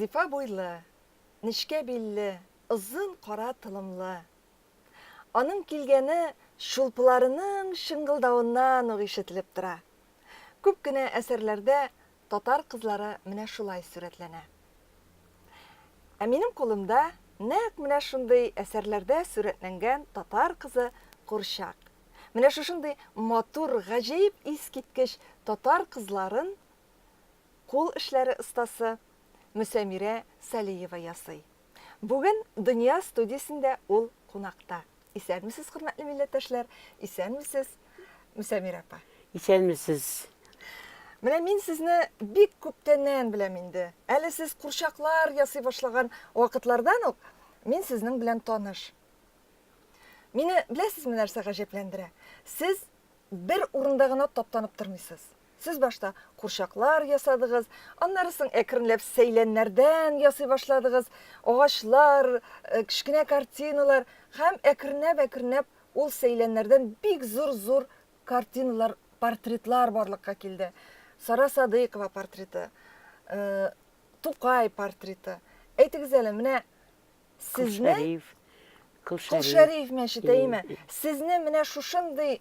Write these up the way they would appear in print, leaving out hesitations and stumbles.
Зифа буйлы, нечкә билле, озын кара толымлы. Аның килгәне чулпыларының чыңгылдавыннан ук ишетелеп тора. Күп кенә әсәрләрдә татар кызлары менә шулай сурәтләнә. Ә минем кулымда нәкъ менә шундый әсәрләрдә сурәтләнгән татар кызы курчак. Менә шушындый матур, гаҗәеп искиткеч татар кызларын кул эшләре остасы Мөсәмирә Салиева ясый. Бүген Дөнья студиясендә ул кунакта. Исәнмесез, хөрмәтле милләттәшләр, исәнмесез, Мөсәмирә апа. Исәнмесез. Менә мин сезне бик күптәннән беләм инде. Әле сез курчаклар ясый башлаган вакытлардан ук мин сезнең белән таныш. Мине беләсезме нәрсә гаҗәпләндерә? Сез бер урында гына таптанып тормыйсыз. Сез башта курчаклар ясадыгыз, аннары соң әкренләп сәйләннәрдән ясый башладыгыз, агачлар, э, кечкенә картиналар һәм әкренләп-әкренләп ул сәйләннәрдән бик зур-зур картиналар, портретлар барлыкка килде. Сара Садыйкова портреты, э, Тукай портреты. Әйтегез әле, менә сезне Шәриф. Кол Шәриф мәчете, әйеме? Сезне менә шушындый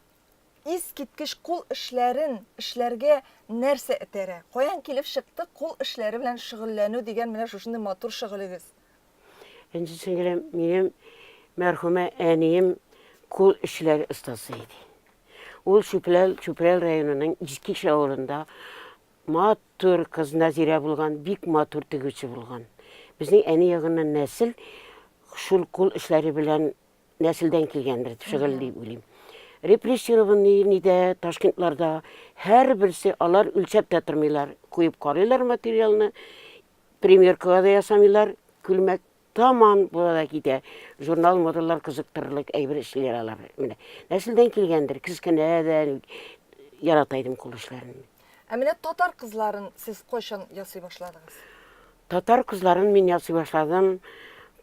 Искиткеч кул эшләрен эшләргә нәрсә этәрә? Каян килеп чыкты кул эшләре белән шөгыльләнү дигән менә шушындый матур шөгылегез? Энҗе сеңелем, минем мәрхүмә әнием кул эшләре остасы иде. Ул Чүпрәл, Чүпрәл районының Иске Ишек авылында матур кыз Нәзирә булган, бик матур тегүче булган. Безнең әни ягыннан нәсел шул кул эшләре белән нәселдән килгәндер шөгыль дип уйлыйм. Репрессированный нидә, Ташкентларда һәрберсе алар үлчәп тә тормыйлар, куеп карыйлар материалны, примеркага да ясамыйлар, күлмәк таман була да китә. Журнал модалар кызыктырырлык әйбер эшлиләр алар. Менә нәселдән килгәндер, кечкенәдән ярата идем кул эшләрен. Ә менә татар кызларын сез кайчан ясый башладыгыз? Татар кызларын мин ясый башладым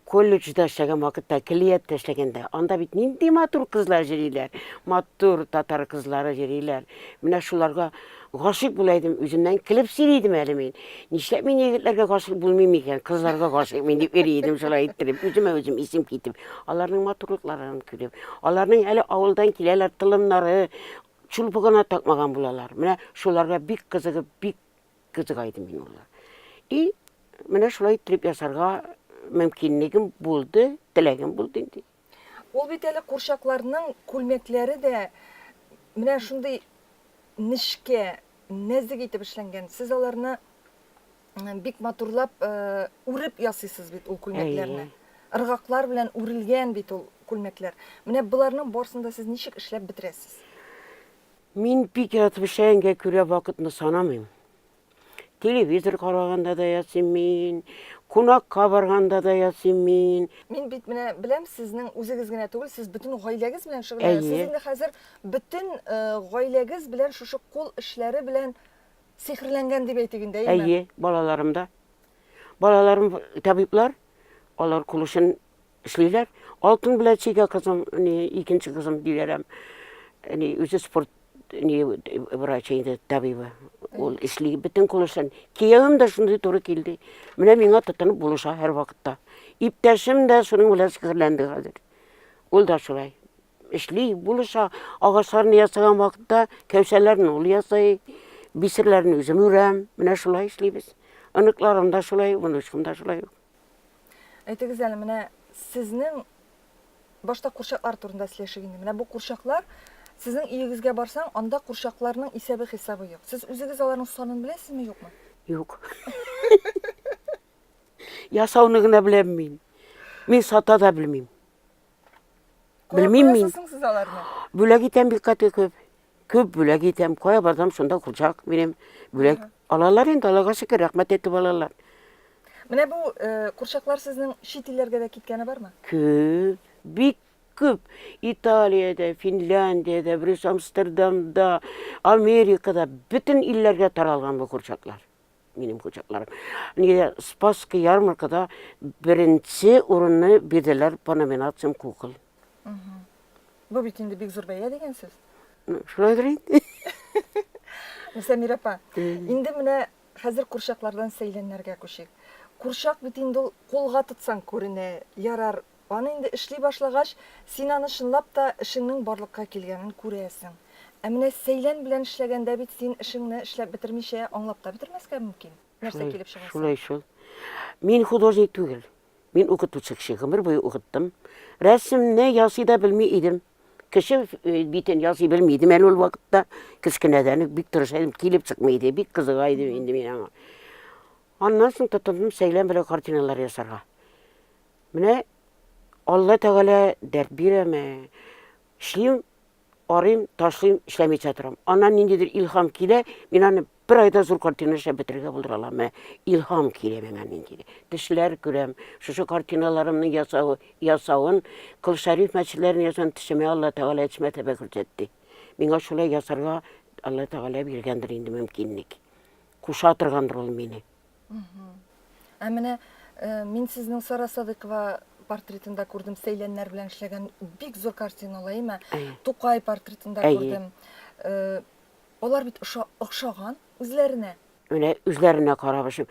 колледжда эшләгән вакытта, көллияттә эшләгәндә. Анда бит нинди матур кызлар йөриләр. Матур татар кызлары йөриләр. Менә шуларга гашыйк була идем, үземнән көлеп сөйли идем әле мин. Нишләп мин егетләргә гашыйк булмыйм икән, кызларга гашыйк мин дип йөри идем шулай иттереп, үземә үзем исем китеп. Аларның матурлыкларын күреп, аларның әле авылдан киләләр, толымнары, чулпы гына такмаган булалар. Менә шуларга бик кызыгып, бик кызыга идем мин алар. И менә шулай иттереп ясарга мөмкинлегем булды, теләгем булды инде. Ул бит әле курчакларның күлмәкләре дә менә шундый нечкә, нәзек итеп эшләнгән. Сез аларны бик матурлап үреп ясыйсыз бит ул күлмәкләрне. Ыргаклар белән үрелгән бит ул күлмәкләр. Менә боларның барысын да сез ничек эшләп бетерәсез? Мин бик яратып эшләгәнгә күрә вакытны санамыйм. Телевизор караганда да ясыйм мин, кунакка барганда да ясыйм мин. Мин бит менә беләм, сезнең үзегез генә түгел, сез бөтен гаиләгез белән шөгыльләнәсез. Сез инде хәзер бөтен э, гаиләгез белән шушы кул эшләре белән сихерләнгән дип әйтик инде, әйеме? Әйе, балаларым да. Балаларым табиблар, алар кул эшен Эшлиләр. Алтын белән чигә кызым, ни, икенче кызым Диләрәм. Ни, үзе спорт ни, врачы инде, табибы. Ул эшли, бөтен кул эшләрен. Киявем дә шундый туры килде. Менә миңа тотынып булыша һәрвакытта. Иптәшем дә шуның белән сихерләнде хәзер. Ул да шулай. Эшли, булыша. Агачларны ясаган вакытта кәүсәләрне ул ясый, бисерләрне үзем үрәм. Менә шулай эшлибез. Оныкларым да шулай, внучкам да шулай. Әйтегез әле, менә сезнең башта курчаклар турында сөйләшик инде. Менә бу курчаклар, сезнең өегезгә барсаң, анда курчакларның исәбе-хисабы юк. Сез үзегез аларның санын беләсезме, юкмы? Юк. Ясауны гына беләм мин. Мин сата да белмим. Белмим мин. Сез аларны? Бүләк итәм бик каты күп. Күп бүләк итәм. Кая барсам, шунда курчак бирәм. Бүләк алалар инде, Аллага шөкер, рәхмәт әйтеп алалар. Менә бу э, курчаклар сезнең чит илләргә дә киткәне бармы? Күп, бик күп. Италиядә, Финляндиядә, Брюс Амстердамда, Америкада бөтен илләргә таралган бу курчаклар. Минем курчакларым. Нигә Спасский ярмаркада беренче урынны бирделәр по номинациям кукол. Бу бит инде бик зур бәя дигән сүз. Шулайдыр инде. Мөсәмир апа, инде менә хәзер курчаклардан сәйләннәргә күчик. Курчак бит инде ул кулга тотсаң күренә, ярар, аны инде эшли башлагач, син аны чынлап та эшеңнең барлыкка килгәнен күрәсең. Ә менә сәйлән белән эшләгәндә бит син эшеңне эшләп бетермичә аңлап та бетермәскә мөмкин, нәрсә килеп чыгасын. Шулай шул. Мин художник түгел. Мин укытучы кеше, гомер буе укыттым. Рәсемне ясый да белми идем. Кеше э, битен ясый белми идем әле ул вакытта. Кечкенәдән үк бик тырыша идем, килеп чыкмый иде, бик кызыга идем инде мин аңа. Аннан соң тотындым сәйлән белән картиналар ясарга. Менә Алла Тәгалә дәрт бирәме? Эшлим, арыйм, ташлыйм, эшләмичә торам. Аннан ниндидер илһам килә, мин аны бер айда зур картина эшләп бетерергә булдыра алам. Менә илһам килә миңа ниндидер. Төшләр күрәм. Шушы картиналарымның ясавы, ясавын Кол Шәриф мәчетләрен ясаган төшемә Алла Тәгалә өч мәртәбә күрсәтте. Миңа шулай ясарга Алла Тәгалә биргәндер инде мөмкинлек. Куша торгандыр ул мине. Ә менә э, мин сезнең Сара Садыкова портретын да күрдем, сәйләннәр белән эшләгән бик зур картина ул, әйеме? Тукай портретын да күрдем. Э, алар бит охшаган үзләренә. Менә үзләренә карап эшем.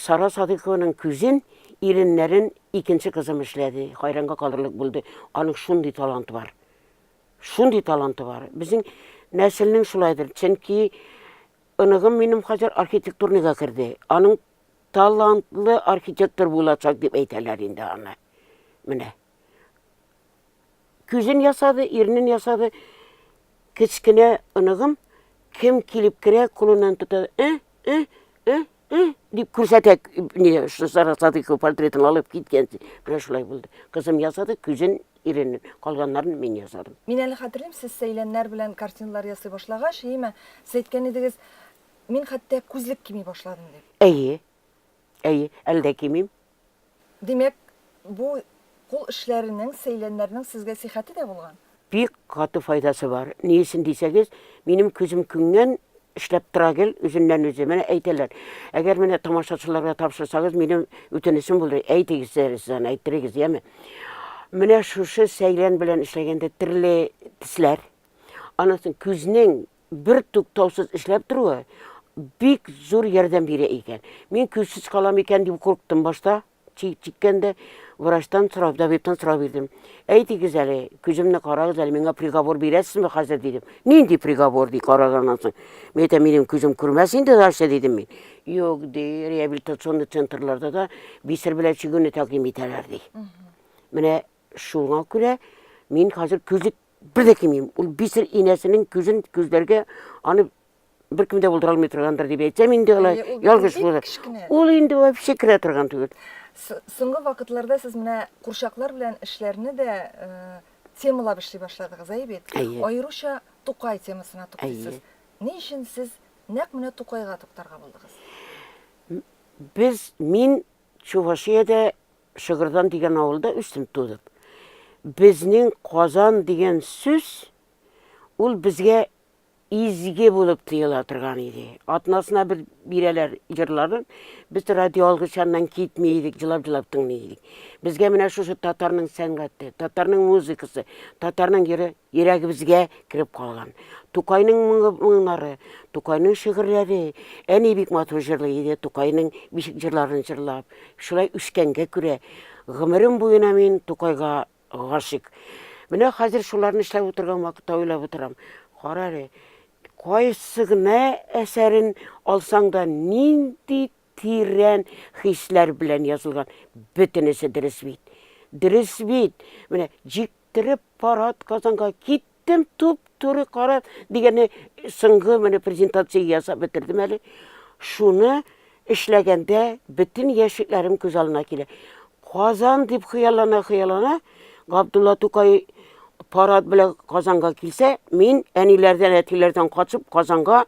Сара Садыкованың күзен, иреннәрен икенче кызым эшләде. Хайранга калырлык булды. Аның шундый таланты бар. Шундый таланты бар. Безнең нәселнең шулайдыр. Чөнки Оныгым минем хәзер архитектурныйга керде. Аның талантлы архитектор булачак дип әйтәләр инде аны. Менә. Күзен ясады, ирнен ясады. Кечкенә оныгым кем килеп керә, кулыннан тота, э, э, э, э дип күрсәтә, не, Сара Садыкова портретын алып киткән. Менә шулай булды. Кызым ясады, күзен, иренен, калганнарын мин ясадым. Мин әле хәтерлим, сез сәйләннәр белән картиналар ясый башлагач, әйеме, сез әйткән идегез, мин хәтта күзлек кими башладым дип. Әйе. Әйе, әле дә кимим. Димәк, бу кул эшләренең, сәйләннәрнең сезгә сихәте дә булган? Бик каты файдасы бар. Ни өчен дисәгез, минем күзем күнгән, эшләп тора гел үзеннән-үзе. Менә әйтәләр, әгәр менә тамашачыларга тапшырсагыз, минем үтенечем булыр, әйтегез сез аны, әйттерегез, яме. Менә шушы сәйлән белән эшләгәндә төрле төсләр, аннан соң күзнең бер туктаусыз эшләп торуы бик зур ярдәм бирә икән. Мин күзсез калам икән дип курктым башта. Чиккәндә врачтан сорап, табибтан сорап бирдем. Әйтегез әле, күземне карагыз әле, миңа приговор бирәсезме хәзер дидем. Нинди приговор ди караганнан соң. Мин әйтәм, минем күзем күрмәс инде дальше дидем мин. Юк ди, реабилитационный центрларда да бисер белән чигүне тәкъдим итәләр ди. Менә шуңа күрә мин хәзер күзлек бер дә кимим. Ул бисер инәсенең күзен күзләргә аны беркем дә булдыра алмый торгандыр дип әйтсәм инде алай ялгыш булыр. Ул инде вообще керә торган түгел. Соңгы вакытларда сез менә курчаклар белән эшләрне дә э, темалап эшли башладыгыз, әйе бит? Аеруча Тукай темасына туктыйсыз. Ни өчен сез нәкъ менә Тукайга туктарга булдыгыз? Без, мин Чувашиядә Шыгырдан дигән авылда үстем, тудым. Безнең Казан дигән сүз ул безгә изге булып тоела торган иде. Атнасына бер бирәләр җырларын. Без радиоалгыч яныннан китми идек, җылап-җылап тыңлый идек. Безгә менә шушы татарның сәнгате, татарның музыкасы, татарның йыры йөрәгебезгә кереп калган. Тукайның моңы, моңнары, Тукайның шигырьләре. Әни бик матур җырлый иде, Тукайның бишек җырларын җырлап. Шулай үскәнгә күрә, гомерем буена мин Тукайга гашыйк. Менә хәзер шуларны эшләп утырган вакытта уйлап утырам. Кара әле, кайсы гына әсәрен алсаң да, нинди тирән хисләр белән язылган. Бөтенесе дөрес бит. Дөрес бит. Менә җиктереп парад Казанга киттем туп-туры кара дигәне соңгы менә презентация ясап бетердем әле. Шуны Эшләгәндә бөтен яшьлекләрем күз алдына килә. Казан дип хыяллана-хыяллана, Габдулла Тукай парад белән Казанга килсә, мин әниләрдән, әтиләрдән качып Казанга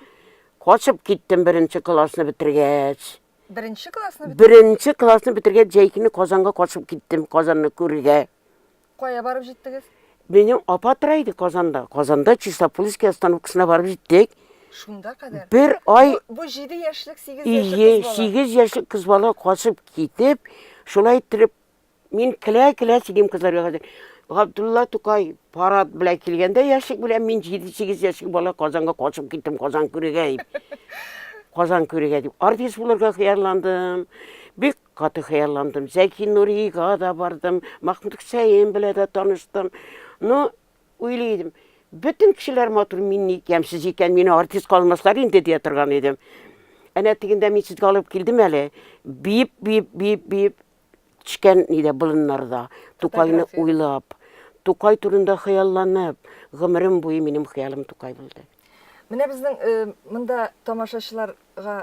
качып киттем беренче классны бетергәч. Беренче классны бетергәч? Беренче классны бетергәч, җәй көне Казанга качып киттем, Казанны күрергә. Кая барып җиттегез? Минем апа тора иде Казанда. Казанда Чистопольский остановкасына барып җиттек. Шунда кадәр? Бер ай... Бу, бу 7 яшьлек, 8 яшьлек кыз бала. 8 яшьлек кыз бала качып китеп, шулай иттереп, мин келә-келә сөйлим кызларга хәзер. Габдулла Тукай парад белән килгәндә яшьлек белән мин 7-8 яшьлек бала Казанга качып киттем, Казан күрергә дип. Казан күрергә дип. Артист булырга хыялландым. Бик. каты хыялландым. Зәки Нурига да бардым, Махмуд Хөсәен белән дә таныштым. Ну, уйлый идем, бөтен кешеләр матур, мин ник ямьсез икән, мине артист калмаслар инде дия торган идем. Әнә тегендә мин сезгә алып килдем әле. Биеп, биеп, биеп, биеп төшкән нидә болыннарда. Тукайны уйлап, Тукай турында хыялланып, гомерем буе минем хыялым Тукай булды. Менә безнең э, монда тамашачыларга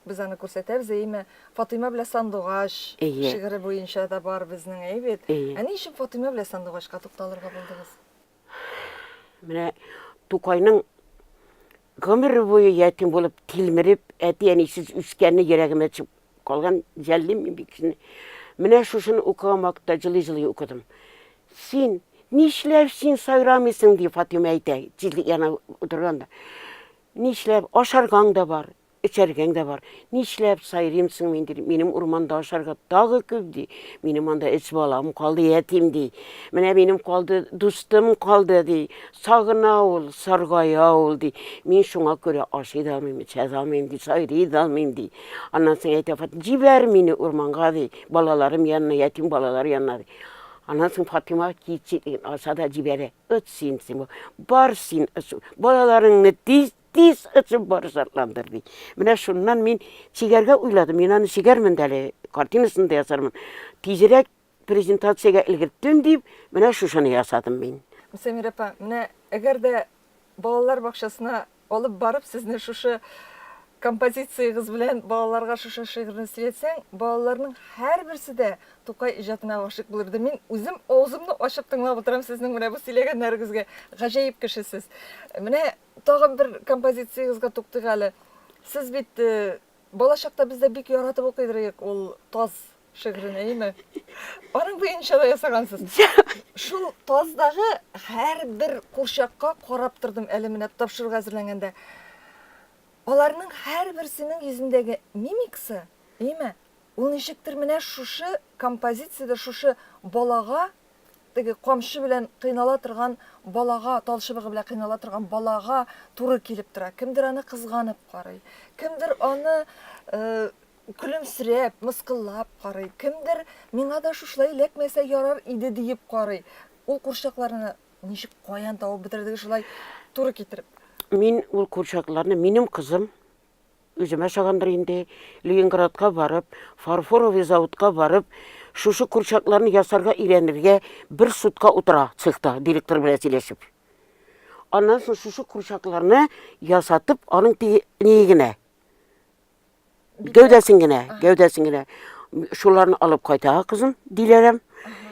без аны күрсәтәбез, әйеме? Фатыйма белән Сандугач шигыре буенча да бар безнең, әйе бит? Ә ни өчен Фатыйма белән Сандугачка тукталырга булдыгыз? Менә Тукайның гомер буе ятим булып тилмереп, әти-әнисез үскәне йөрәгемә төшеп калган, жәллим мин бик кешене. Менә шушыны укыган вакытта җылый-җылый укыдым. Син, нишләп син сайрамыйсың, ди Фатыйма әйтә, тизлек янына утырганда. Нишләп, ашаргаң да бар, Эчәргәң дә бар. Нишләп сайрыйм соң мин, ди. Минем урманда ашарга тагы күп, ди. Минем анда өч балам калды, ятим, ди. Менә минем калды, дустым калды, ди. Сагына ул, саргая ул, ди. Мин шуңа күрә ашый да алмыйм, эчә дә алмыйм, ди, сайрый да алмыйм, ди. Аннан соң әйтә Фатыйма, җибәр мине урманга, ди, балаларым янына, ятим балалар янына, ди. Аннан соң Фатыйма кит читлеген ача да җибәрә. Оч син, син, бар син, балаларыңны тиз Тиз очып бар шатландыр, ди. Менә шуннан мин чигәргә уйладым. Мин аны чигәрмен дә әле, картинасын да ясармын. Тизрәк презентациягә өлгерттем дип, менә шушыны ясадым мин. Мсәмирә апа, менә әгәр дә балалар бакчасына алып барып, сезне шушы композициягез белән балаларга шушы шигырьне сөйләтсәң, балаларның һәрберсе дә Тукай иҗатына гашыйк булыр иде. Мин үзем авызымны ачып тыңлап утырам сезнең менә бу сөйләгәннәрегезгә. Гаҗәеп кеше сез. Менә тагын бер композициягезгә туктыйк әле. Сез бит э, балачакта без дә бик яратып укыйдыр идек ул таз шигырен, әйеме? Аның буенча да ясагансыз. Шул таздагы һәрбер курчакка карап тордым әле менә тапшыруга әзерләнгәндә. Аларның һәрберсенең йөзендәге мимикасы, әйеме? Ул ничектер менә шушы композициядә шушы балага, теге камчы белән кыйнала торган балага, тал чыбыгы белән кыйнала торган балага туры килеп тора. Кемдер аны кызганып карый, кемдер аны э, көлемсерәп, мыскыллап карый, кемдер миңа да шушылай эләкмәсә ярар иде диеп карый. Ул курчакларны ничек каян табып бетердегез шулай туры китереп? Мин ул курчакларны минем кызым Үземә ошагандыр инде, Ленинградка барып, фарфоровый заводка барып, шушы курчакларны ясарга өйрәнергә бер сутка утыра цехта директор белән сөйләшеп. Аннан соң шушы курчакларны ясатып, аның теге ние генә, гәүдәсен генә, гәүдәсен генә шуларны алып кайта кызым, Диләрәм.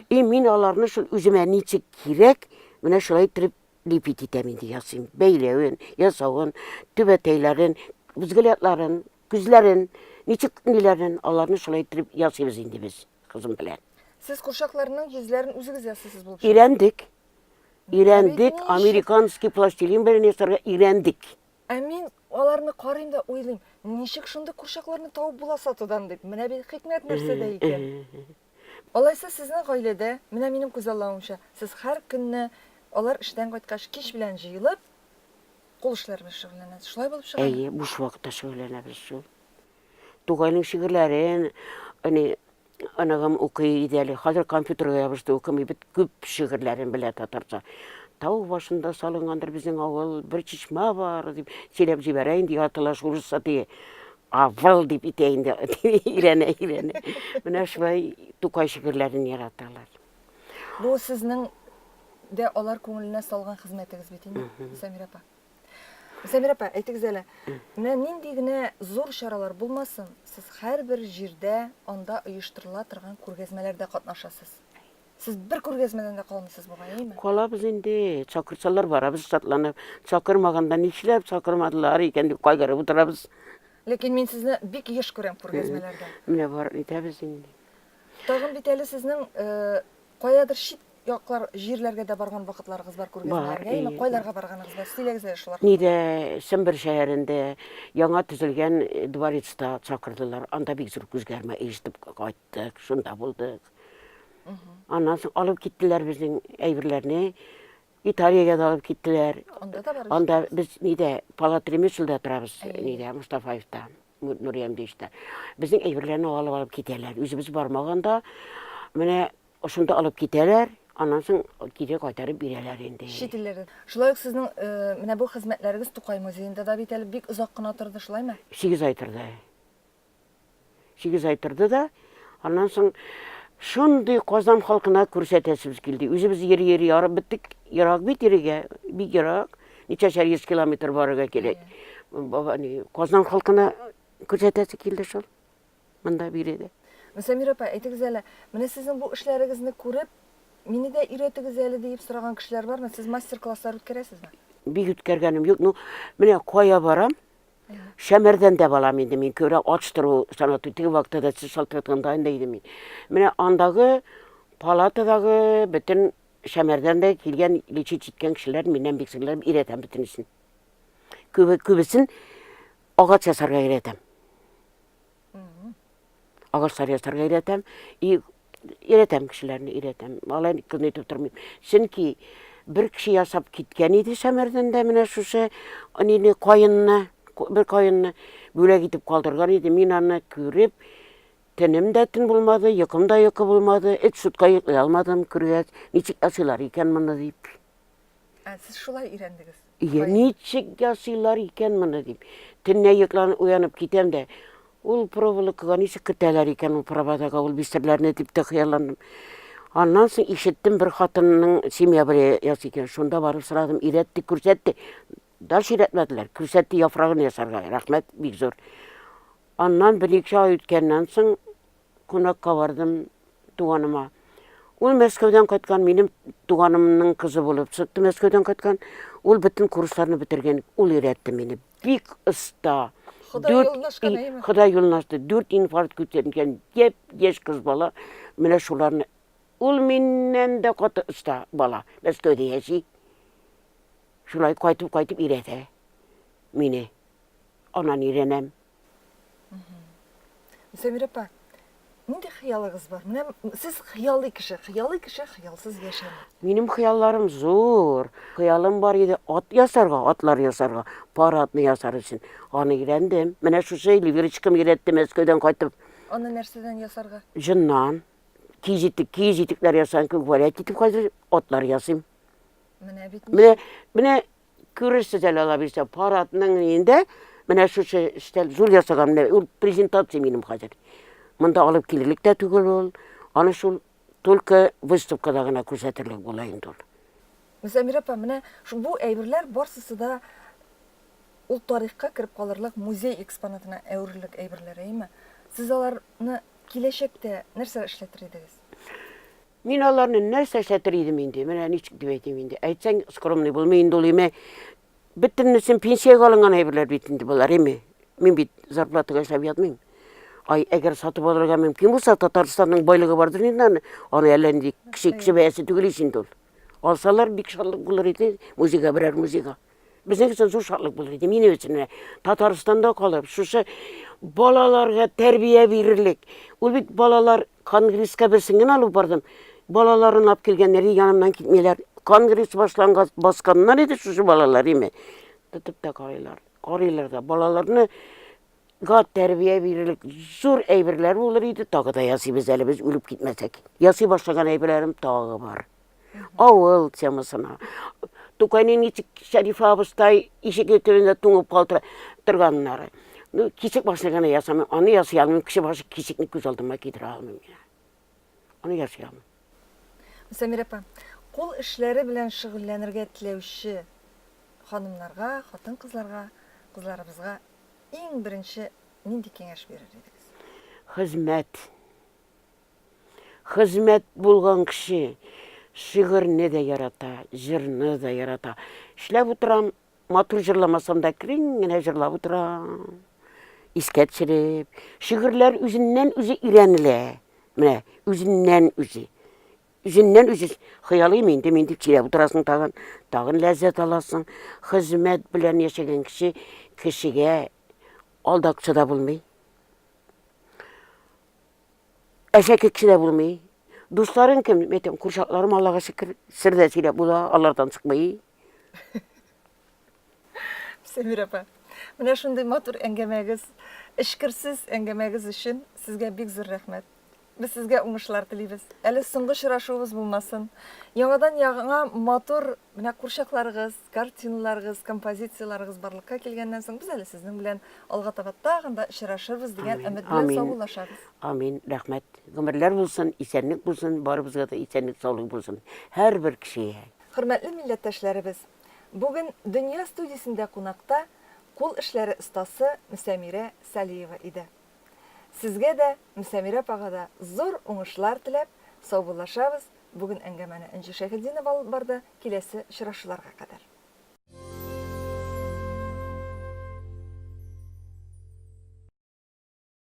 И мин аларны шул үземә ничек кирәк, менә шулай иттереп Лепить итәм инде, ясыйм. Бәйләвен, ясавын, түбәтәйләрен, взглядларын, күзләрен, ничек ниләрен, аларны шулай иттереп ясыйбыз инде без кызым белән. Сез курчакларның йөзләрен үзегез ясыйсыз булып чыга. Өйрәндек. Өйрәндек, американский пластилин белән ясарга өйрәндек. Ә мин аларны карыйм да уйлыйм, ничек шундый курчакларны табып була сатудан дип. Менә бит хикмәт нәрсәдә икән. Алайса сезнең гаиләдә, менә минем күзаллавымча, сез һәр көнне алар эштән кайткач кич белән җыелып, кул эшләре белән шөгыльләнәсез. Шулай булып чыгамы? Әйе, буш вакытта шөгыльләнәбез шул. Тукайның шигырьләрен әни оныгым укый иде әле. Хәзер компьютерга ябышты, укымый. Бит күп шигырьләрен белә татарча. Тау башында салынгандыр безнең авыл, бер чишмә бар, дип сөйләп җибәрә инде, яртылаш урысча теге. Авыл дип итә инде, өйрәнә, өйрәнә. Менә шулай Тукай шигырьләрен яраталар. Бу сезнең дә алар күңеленә салган хезмәтегез бит инде, Сәмирә апа. Сәмирә апа, әйтегез әле, менә нинди генә зур чаралар булмасын, сез һәрбер җирдә анда оештырыла торган күргәзмәләрдә катнашасыз. Сез бер күргәзмәдән дә калмыйсыз бугай, әйеме? Калабыз инде. Чакырсалар барабыз шатланып. Чакырмаганда нишләп чакырмадылар икән дип кайгырып утырабыз. Ләкин мин сезне бик еш күрәм күргәзмәләрдә. Менә бар итәбез инде. Тагын бит әле сезнең э, каядыр чит яклар, җирләргә дә барган вакытларыгыз бар күргәзмәләргә, әйеме? Кайларга барганыгыз бар? Сөйләгез әле шулар. Нидә Сембер шәһәрендә яңа төзелгән дворецта чакырдылар. Анда бик зур күзгәрмә оештырып кайттык, шунда булдык. Аннан соң алып киттеләр безнең әйберләрне. Италиягә дә алып киттеләр. Анда да бар. Анда без нидә, Палат Ремеслда торабыз, нидә, Мустафаевта. Нуриям диште. Безнең әйберләрне алып алып китәләр. Үзебез бармаганда менә шунда алып китәләр, аннан соң кире кайтарып бирәләр инде. Чит илләрдән. Шулай ук сезнең менә бу хезмәтләрегез Тукай музеенда да бит әле бик озак кына торды, шулаймы? 8 ай торды. 8 ай торды да, аннан соң шундый Казан халкына күрсәтәсебез килде. Үзебез йөри-йөри арып беттек. Ерак бит йөрергә, бик ерак. Ничәшәр йөз километр барырга кирәк. Баба, ни, Казан халкына күрсәтәсе килде шул. Монда биредә. Мөсәмир апа, әйтегез әле, менә сезнең бу эшләрегезне күреп, мине дә өйрәтегез әле диеп сораган кешеләр бармы? Сез мастер-класслар үткәрәсезме? Бик үткәргәнем юк. Ну, менә кая барам, Шәмәрдән дә балам инде мин күрә ачтыру санаторий теге вакытта да сез шалтыратканда инде идем мин. Менә андагы палатадагы бөтен Шәмәрдән дә килгән лечить иткән кешеләр миннән бик сеңләп өйрәтәм бөтенесен. Күбе, күбесен агач ясарга өйрәтәм. Агачлар ясарга өйрәтәм. И өйрәтәм кешеләрне, өйрәтәм. Алай көн итеп тормыйм. Чөнки бер кеше ясап киткән иде Шәмәрдәндә менә шушы нине каенны, бер каенны бүләк итеп калдырган иде. Мин аны күреп, төнем дә төн булмады, йокым да йокы булмады. Эт сутка йоклый алмадым күргәч, ничек ясыйлар икән моны дип. Ә сез шулай өйрәндегез? Иә, ничек ясыйлар икән моны дип. Төнлә йокланып уянып китәм дә, ул проволокага ничек кертәләр икән ул проводага ул бистерләрне дип тә хыялландым. Аннан соң ишеттем бер хатынның семья белән ясый икән. Шунда барып сорадым, өйрәтте, күрсәтте. Дальше өйрәтмәделәр. Күрсәтте яфрагын ясарга. Рәхмәт, бик зур. Аннан берничә ай үткәннән соң кунакка бардым туганыма. Ул Мәскәүдән кайткан, минем туганымның кызы булып чыкты Мәскәүдән кайткан. Ул бөтен курсларны бетергән, ул өйрәтте мине. Бик оста. Ходай юлын ачкан, әйеме? Ходай юлын ачты. Дүрт инфаркт күтәргән япь-яшь кыз бала. Менә шуларны. Ул миннән дә каты оста бала. Мәскәүдә яши. Шулай кайтып-кайтып өйрәтә мине. Аннан өйрәнәм. Сәмирә апа, нинди хыялыгыз бар? Менә сез хыялый кеше, хыялый кеше хыялсыз яшәми. Минем хыялларым зур. Хыялым бар иде ат ясарга, атлар ясарга, пар атны ясар өчен. Аны өйрәндем. Менә шушы Эльвирочкам өйрәтте Мәскәүдән кайтып. Аны нәрсәдән ясарга? Җоннан. Киез итек, киез итекләр ясаган кебек валять итеп хәзер атлар ясыйм. Менә бит. Менә, менә Күрерсез әле ала бирсә, парадның инде менә шушы өстәл зур ясаган, менә ул презентация минем хәзер. Монда алып килерлек тә түгел ул. Аны шул только выставкада гына күрсәтерлек була инде ул. Мөсәмир апа, менә бу әйберләр барсысы да ул тарихка кереп калырлык музей экспонатына әверелерлек әйберләр, әйеме? Сез аларны киләчәктә нәрсә эшләтер идегез? Мин аларны нәрсә эшләтер идем инде, менә ничек дип әйтим инде. Әйтсәң, скромный булмый инде ул, име. Бөтенесен пенсиягә алынган әйберләр бит инде болар, име. Мин бит зарплатага эшләп ятмыйм. Ай, әгәр сатып алырга мөмкин булса, Татарстанның байлыгы бардыр инде аны. Аны әллә нинди кеше кеше бәясе түгел ич инде ул. Алсалар бик шатлык булыр иде, музейга берәр музейга. Безнең өчен зур шатлык булыр иде. Минем өчен менә Татарстанда калып, шушы балаларга тәрбия бирерлек. Ул бит балалар конгресска берсен генә алып бардым. Балаларын алып килгәннәр, янымнан китмиләр. Конгресс башлангач басканнар иде шушы балалар, име. Тотып та карыйлар. Карыйлар да балаларны га тәрбия бирерлек зур әйберләр булыр иде. Тагы да ясыйбыз әле без үлеп китмәсәк. Ясый башлаган әйберләрем тагы бар. Авыл темасына. Тукайның ничек Шәрифә абыстай ишеге төбендә туңып калтыра торганнары. Ну, кисек башны гына ясамыйм, аны ясый алмыйм, кеше башы кисекне күз алдыма китерә алмыйм мин. Аны ясый алмыйм. Сәмирә апа, кул эшләре белән шөгыльләнергә теләүче ханымнарга, хатын-кызларга, кызларыбызга иң беренче нинди киңәш бирер идегез? Хезмәт. Хезмәт булган кеше шигырьне дә ярата, җырны да ярата. Эшләп утырам, матур җырламасам да, керен генә җырлап утырам. Искә төшереп. Шигырьләр үзеннән-үзе өйрәнелә. Менә, үзеннән-үзе. Үзеннән-үзе хыялыйм инде мин дип сөйләп утырасың тагын, тагын ләззәт аласың. Хезмәт белән яшәгән кеше кешегә алдакчы да булмый. Әшәке кеше дә булмый. Дусларың кем? Мин әйтәм, курчакларым, Аллага шөкер, сер дә сөйләп була, алардан чыкмый. Сәмирә апа, Менә шундый матур әңгәмәгез, эчкерсез әңгәмәгез өчен сезгә бик зур рәхмәт. Без сезгә уңышлар телибез. Әле соңгы очрашуыбыз булмасын. Яңадан яңа матур менә курчакларыгыз, картиналарыгыз, композицияләрегез барлыкка килгәннән соң без әле сезнең белән алга таба тагын да очрашырбыз дигән өмет белән саубуллашабыз. Амин. Рәхмәт. Гомерләр булсын, исәнлек булсын, барыбызга да исәнлек, саулык булсын. Һәрбер кешегә. Хөрмәтле милләттәшләребез, бүген Дөнья студиясендә кунакта кул эшләре остасы Мөсәмирә Салиева иде. Сезгә дә, Мөсәмирә апага да зур уңышлар теләп, саубуллашабыз. Бүген әңгәмәне Энҗе Шәйхетдинова алып барды. Киләсе очрашуларга кадәр.